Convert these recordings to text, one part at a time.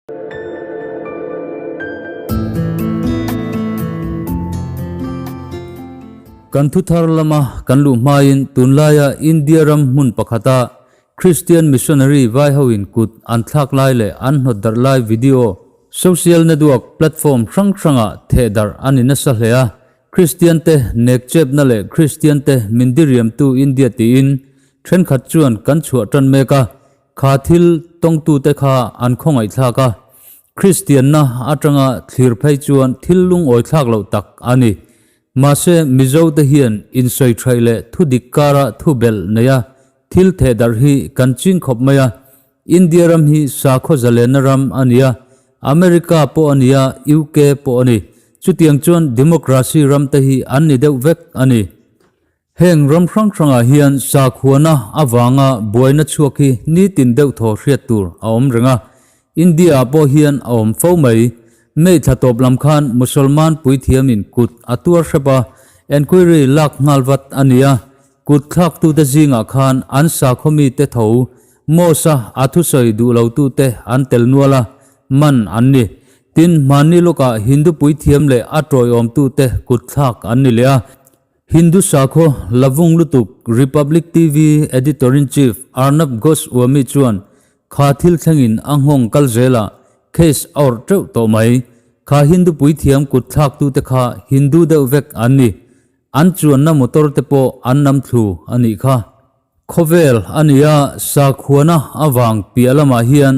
Kan thuthar lama kan luh hmain tunlaia India ram hmun pakhata Christian missionary vai hoin kut an thlak lai leh an hnawt darh lai video social network platform hrang hrangah theh darh a ni nasa hle a. Christian te nek chepna leh Christian te min diriamtu India tiin thenkhat chuan kan chhuah tan mek a. Kha thil tawngtute kha an khawngaihthlak a, Kristianna atanga thlir phei chuan thil lungawithlak loh tak a ni. Mahse, Mizote hian insawi thaih leh thu dik kara thu belh neia thil theh darh hi kan ching khawp mai a. India ram hi sakhaw zalenna ram a ni a, America pawh a ni a, UK pawh a ni. Chutiang chuan democracy ramte hi an ni deuh vek a ni. Heng ram hrang hrangah hian sakhuana avanga buaina chhuak hi nitin deuh thaw hriat tur a awm reng a, India-ah pawh hian a awm fo mai. May thla tawp lam khan Musalman puithiamin kut a tuar hrep a, enquiry lak nghal vat a ni a, kut thlaktute zingah khan an sakhaw mite tho Mosque-a a thusawi duh lotute an tel nual a, man an ni. Tin, hmanni lawkah Hindu puithiam leh a tawiawmtute kut thlak an ni leh a. Hindu sakhaw lavung lutuk Republic TV Editor-in-Chief Arnab Goswami chuan kha thil thlengin a nghawng kal zelah case a awrh teuh tawh mai. Kha Hindu puithiam kut thlaktute kha Hindu deuh vek an ni. An chuanna motor te pawh an nam thlu a nih kha. Khawvel a nia sakhuana avang piah lamah hian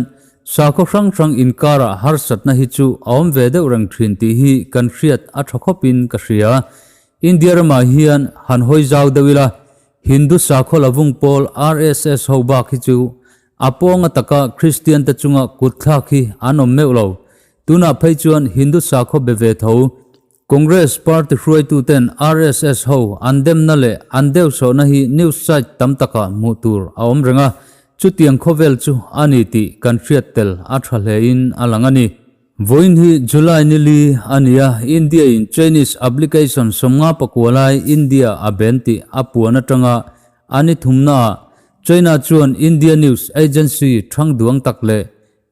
sakhaw hrang hrang inkarah harsatna hi chu a awm ve deuh reng thin tih hi kan hriat a tha khawpin ka hria. India ramah hian han hawi zau deuh ila, Hindu sakhaw lavung pawl RSS ho bak hi chu a pawnga taka Kristian te chunga kut thlak hi an awm meuh lo. Tunah phei chuan Hindu sakhaw be ve tho Congress party hruaituten RSS ho an demna leh an deuhsawhna hi news site tam takah hmuh tur a awm reng a, chutiang khawvel chu a ni tih kan hriat tel a tha hlein a lang a ni. Vawiin hi July ni li a ni a, India in Chinese application 59 lai India a ben tih a puan atanga a ni thumnaah China chuan India news agency thang duang tak leh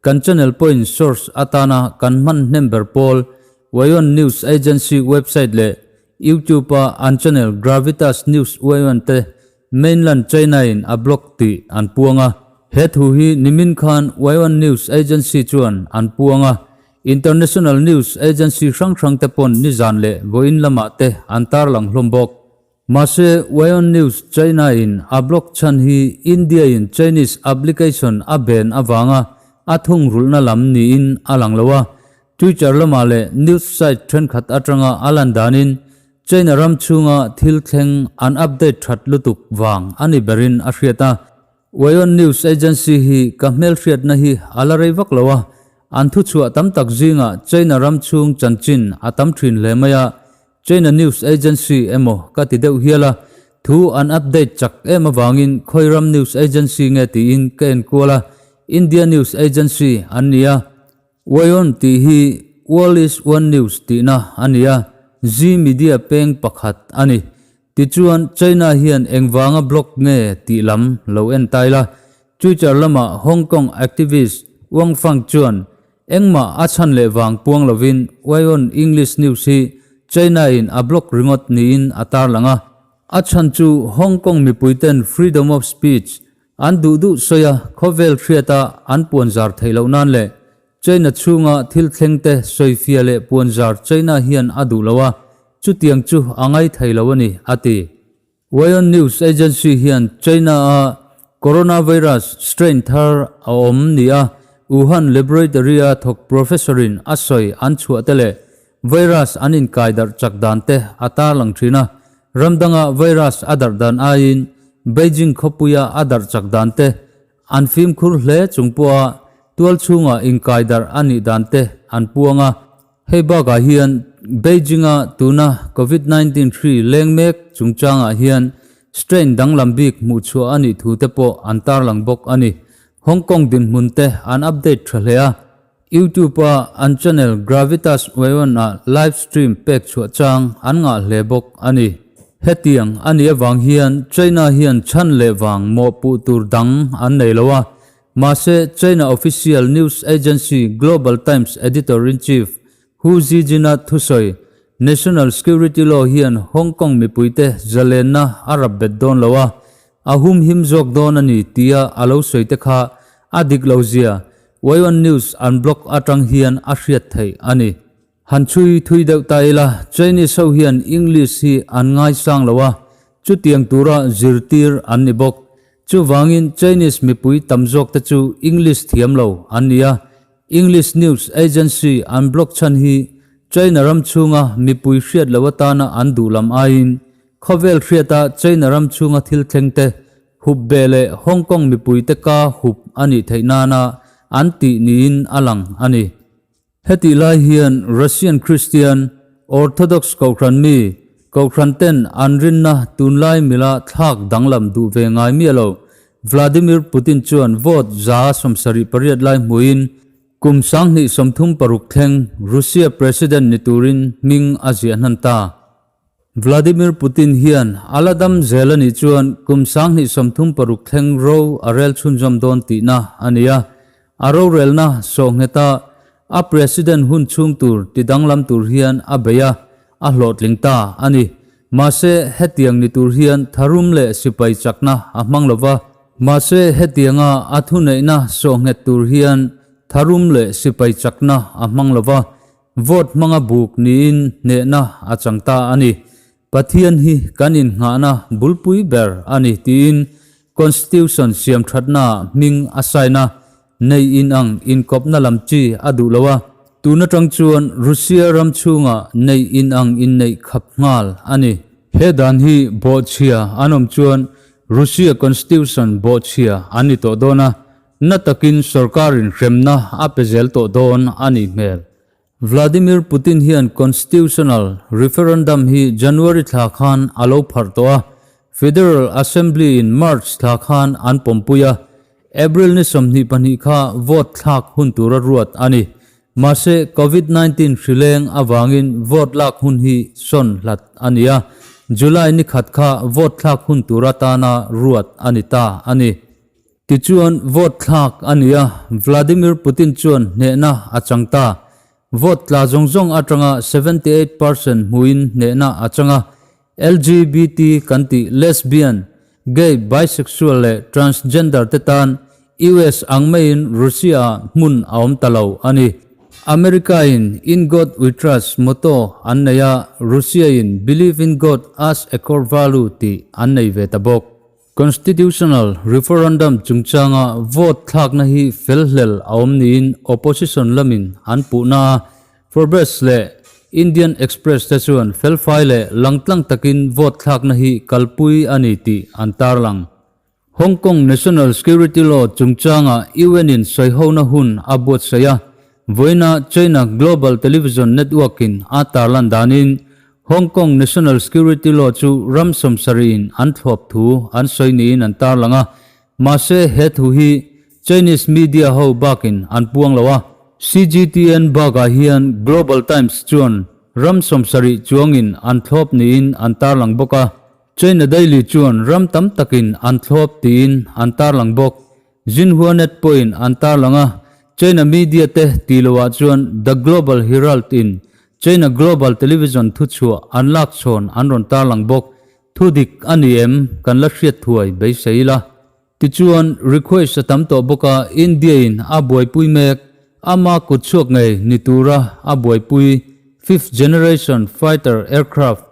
kan channel pawhin source atana kan hman hnem ber pawl Wayuan News Agency website leh YouTube a an channel Gravitas News Wayuan te Mainland China-in a block tih an puang a. He thu hi nimin khan Wayuan News Agency chuan an puang a. International news agency hrang hrang te pawn nizan leh vawiin lamah te an tarlang hlawm bawk. Mahse, Wayuan News China-in a block chhan hi India-in Chinese application a ben avanga a thungrulhna lam niin a lang lo a. Twitter lamah leh news site thenkhat atanga a lan danin China ram chhunga thil thleng an update that lutuk vang a ni berin a hriat a. Wayuan News Agency hi ka hmelhriatna hi a la rei vak lo a, an thuchhuah tam tak zingah China ram chhung chanchin a tam thin hle mai a, China News Agency emaw ka ti deuh hial a, thu an update chak em avangin khawi ram news agency nge tiin ka enkual a, India News Agency an ni a. Wayon tih hi World is One News tihna a ni a, Zee Media peng pakhat a ni. Tichuan, China hian engvanga block nge tih lam lo en tai la. Twitter lamah Hong Kong activist Wang Fang chuan engmah a chhan leh vang puang lovin Wayon English News hi China-in a block ringawt niin a tarlang a. A chhan chu Hong Kong mipuiten freedom of speech An duh duh sawi a, khawvel hriata an puanzar theih loh nan leh China chhunga thil thleng te sawifia leh puanzar China hian a duh lo a, chutiang chu a ngai thei lo a ni, a ti. Wayuan News Agency hian China-a coronavirus strain thar a awm ni a Wuhan Laboratory-a thawk professor-in a sawi an chhuah te leh virus an inkai darh chak dan te a tarlang thin a, Ram danga virus a darh dan aiin Beijing khawpuia a darh chak dan te, an fimkhur hle chung pawha tual chhunga inkai darh a nih dan te an puang a. Hei bakah hian Beijing-a tuna Covid 19 hri leng mek chungchangah hian strain danglam bik hmuhchhuah a nih thu te pawh an tarlang bawk a ni. Hong Kong dinhmun te an update tha hle a. YouTube-a an channel Gravitas Wayon-ah live stream pek chhuah chang an ngah hle bawk a ni. Hetiang a nih avang hian China hian chhan leh vang mawhpuh tur dang an nei lo a. Mahse, China official news agency Global Times editor-in-chief Hu Xijin-a thusawi, National Security Law hian Hong Kong mipuite zalenna a rap bet dawn lo a, a humhim zawk dawn a ni tia a lo sawi te kha a dik lo zia Waiwan News an blog atang hian a hriat theih a ni. Han chhui thui deuh ta ila, Chinese ho hian English hi an ngaisang lo a, chutiang tura zirtir an ni bawk. Chuvangin Chinese mipui tam zawk te chu English thiam lo an ni a, English news agency an block chhan hi China ram chhunga mipui hriat lo atana an duh lam aiin khawvel hriata China ram chhunga thil thleng te hup be leh Hong Kong mipui te ka hup a nih theih nana an tih niin a lang a ni. Hetih lai hian Russian Christian Orthodox Kohhran mi Kohhran ten an rinna tunlai mila thlak danglam duh ve ngai miah lo. Vladimir Putin chuan vote 78% lai hmuin kum 2036 thleng Russia President ni turin hming a ziah hnan ta. Vladimir Putin hian a la dam zel a nih chuan kum 2036 thleng ro a rel chhunzawm dawn tihna a ni a. A rorelna sawhngheta a president hun chhung tur ti danglam tur hian a bei a, a hlawhtling ta a ni. Mahse, hetiang ni tur hian tharum leh sipai chakna a hmang lo va. Mahse, hetianga a thuneihna sawhnghet tur hian tharum leh sipai chakna a hmang lo va. Vote hmanga buk niin hnehna a chang ta a ni. Pathian hi kan innghahna bulpui ber a ni tiin Constitution siam thatnaah hming a sign a, nei inang inkawpna lam chi a duh lo a. Tun atang chuan Russia ram chhungah nei inang inneih khap nghal a ni. He dan hi bawhchhia an awm chuan Russia Constitution bawhchhia an ni tawh dawn a, Na takin sorkarin hremna a pe zel tawh dawn a nih hmel. Vladimir Putin hian constitutional referendum hi January thla khan a lo pharh tawh a, Federal Assembly in March thla khan an pawmpui a, April ni 22 kha vote thlak hun tura ruat a ni. Mahse, Covid 19 hrileng avangin vote lak hun hi sawn hlat a ni a, July ni khat kha vote thlak hun tur atana ruat a ni ta a ni. Tichuan, vote thlak a ni a, Vladimir Putin chuan hnehna a chang ta. Vote tla zawng zawng atanga 78% hmuin hnehna a chang a. LGBT kan tih lesbian, gay, bisexual leh transgender te tan US ang maiin Russia-ah hmun a awm ta lo a ni. America-in In God We Trust motto an nei a, Russia-in Believe in God as a core value tih an nei ve ta bawk. Constitutional referendum chungchanga vote thlakna hi felhlel a awm niin opposition lamin an puhna a, Forbes leh Indian Express te chuan felfai leh langtlang takin vote thlakna hi kalpui a ni tih an tarlang. Hong Kong National Security Law chungchanga UN in sawihona hun a buatsaih a, vawiina China Global Television Network in a tarlan danin Hong Kong National Security Law chu ram sawmsarih in an thlawp thu an sawi niin an tarlang a, mahse he thu hi Chinese media ho bakin an puang lo a. CGTN bakah hian Global Times chuan ram 70 chuangin an thlawp niin an tarlang bawk a, China Daily chuan ram tam takin an thlawp tiin an tarlang bawk. Xinhua Net pawhin an tarlang a, China media te tih loah chuan The Global Herald in China Global Television thuchhuah an lak chhawn an rawn tarlang bawk. Thu dik a ni em? Kan la hriat thuai beisei ila. Tichuan, request a tam tawh bawk a, India in a buaipui mek, ama kutchhuak ngei ni tura a buaipui fifth generation fighter aircraft,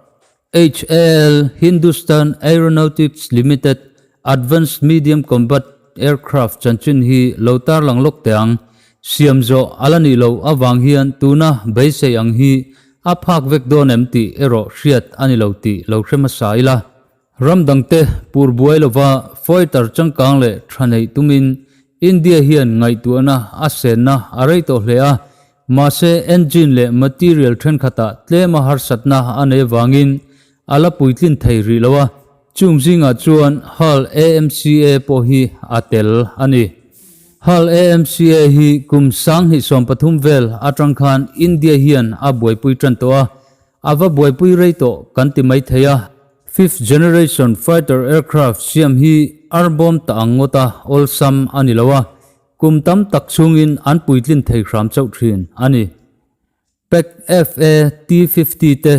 HAL, Hindustan Aeronautics Limited, Advanced Medium Combat Aircraft chanchin hi lo tarlang lawk teh ang. Siam zawh a la nih loh avang hian tuna beisei ang hi a phak vek dawn em tih erawh hriat a ni lo tih lo hre hmasa ila. Ram dangte pur buai lova fighter changkang leh tha neih tumin India hian ngaihtuahna a senna a rei tawh hle a, Mahse, engine leh material thenkhatah tlema harsatna a nei avangin a la puitlin thei rih lo a, chung zingah chuan Hull AMCA pawh hi a tel a ni. Hull AMCA hi kum 2013 vel atang khan India hian a buaipui tan tawh a, a va buaipui rei tawh kan ti mai thei a. Fifth generation fighter aircraft siam hi arbawm ta ang ngawta awlsam a ni lo a. kum tam tak chhungin an puitlin thei hram chauh thin a ni. Pac FA T-50 te,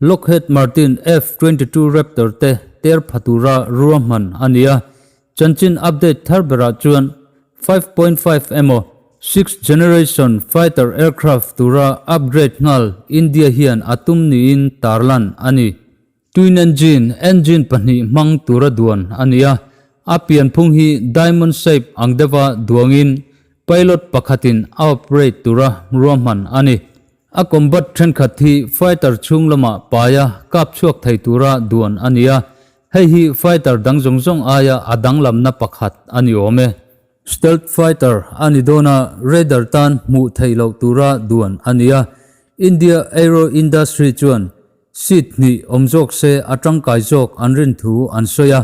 Lockheed Martin F-22 Raptor te ter pha tura ruahman a ni a, chanchin update thar berah chuan 5.5 emaw sixth generation fighter aircraft tura upgrade nghal India hian a tum niin tarlan a ni. Twin engine, engine pahnih hmang tura duan a ni a, a pianphung hi diamond shape ang deuha duangin pilot pakhatin a operate tura ruahman a ni. A combat thenkhat hi fighter chhung lama paia kap chhuak thei tura duan a ni a, hei hi fighter dang zawng zawng aia a danglamna pakhat a ni awm e. Stealth fighter a ni dawn a, radar tan hmuh theih loh tura duan a ni a, India Aero Industry chuan Seat hnih awm zawk se a tangkai zawk an rin thu an sawi a.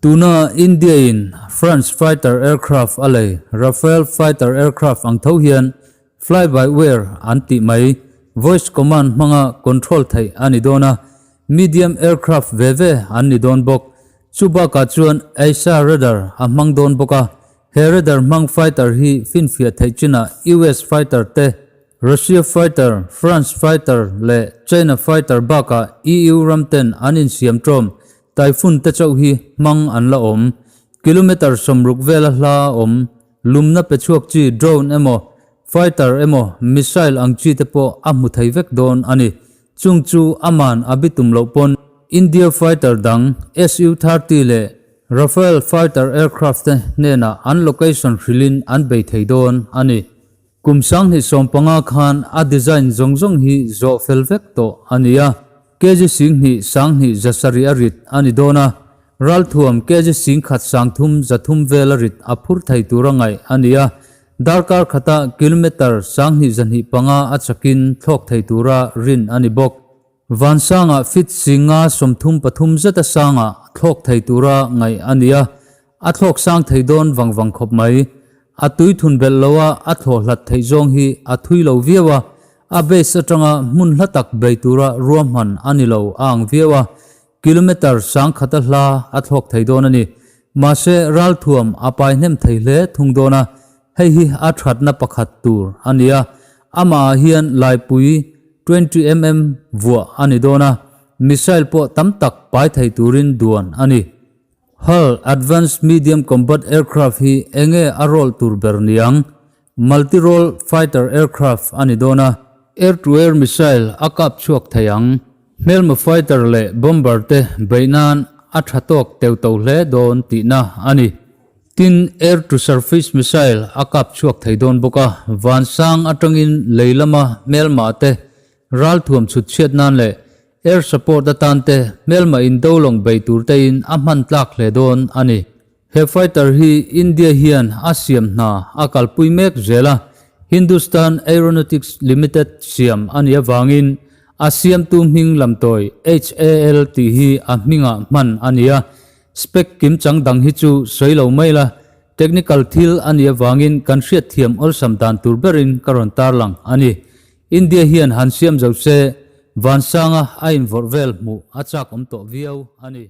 Tuna India in France fighter aircraft a lei Rafale fighter aircraft ang tho hian fly by wire an tih mai voice command hmanga control theih a ni dawn a, medium aircraft ve ve an ni dawn bawk. Chu bakah chuan AESA radar a hmang dawn bawk a, he radar hmang fighter hi finfiah theih chinah US fighter te Russia fighter, France fighter leh China fighter bakah EU ram ten an insiam ṭawm Typhoon te chauh hi hmang an la awm. Kilometre 60 vela hla awm lumna pe chhuak chi drone emaw, fighter emaw, missile ang chi te pawh a hmu thei vek dawn a ni. Chung chu aman a bitum loh pawn India fighter dang Su-30 leh Rafale fighter aircraft te hnenah an location hrilhin an bei thei dawn a ni. Kum 2015 khan a design zawng zawng hi zawh fel vek tawh a ni a, kg 2000 700 a rit a ni dawn a, ralthuam kg 10,000 300 vel a rit a phur thei tura ngaih a ni a, darkar khata kilometre 2205 a chakin thlawk thei tura rin a ni bawk. Vansangah feet 53 zeta sangah thlawk thei tura ngaih a ni a, a thlawk sang thei dawn vang vang khawp mai. A tui thun belh lo a, a thlawh hlat theih zawng hi a thui lo viau a, a base atanga hmun hla tak bei tura ruahman a ni lo a ang viau a, kilometre 1000 a hla a thlawk thei dawn a ni. Mahse, ralthuam a pai hnem thei hle thung dawn a, hei hi a thatna pakhat tur a ni a, amahah hian laipui 20mm vuah a ni dawn a, missile pawh tam tak pai thei turin duan a ni. Hull Advanced Medium Combat Aircraft hi enge a role tur ber niang? Multi-role fighter aircraft a ni dawn a, air-to-air missile a kap chhuak thei ang. Hmelma fighter leh bomber te beih nan a tha tawk teu to hle dawn tihna a ni. Tin, air-to-surface missile a kap chhuak thei dawn bawk a, vansang atangin lei lama hmelma te Ralthuam chhut chhiat nan leh air support atan te hmelma in do lawng bei tur te in a hman tlak hle dawn a ni. He fighter hi India hian a siam hna a kalpui mek zel a, Hindustan Aeronautics Limited siam a nih avangin a siamtu hming lamtawi HAL tih hi a hmingah hman a ni a, spec kimchang dang hi chu sawi lo mai la, technical thil a nih avangin kan hriatthiam awlsam dan tur berin ka rawn tarlang a ni. India hian han siam zo se, Vansanga a invawrh vel hmuh a chak awm tawh viau a ni.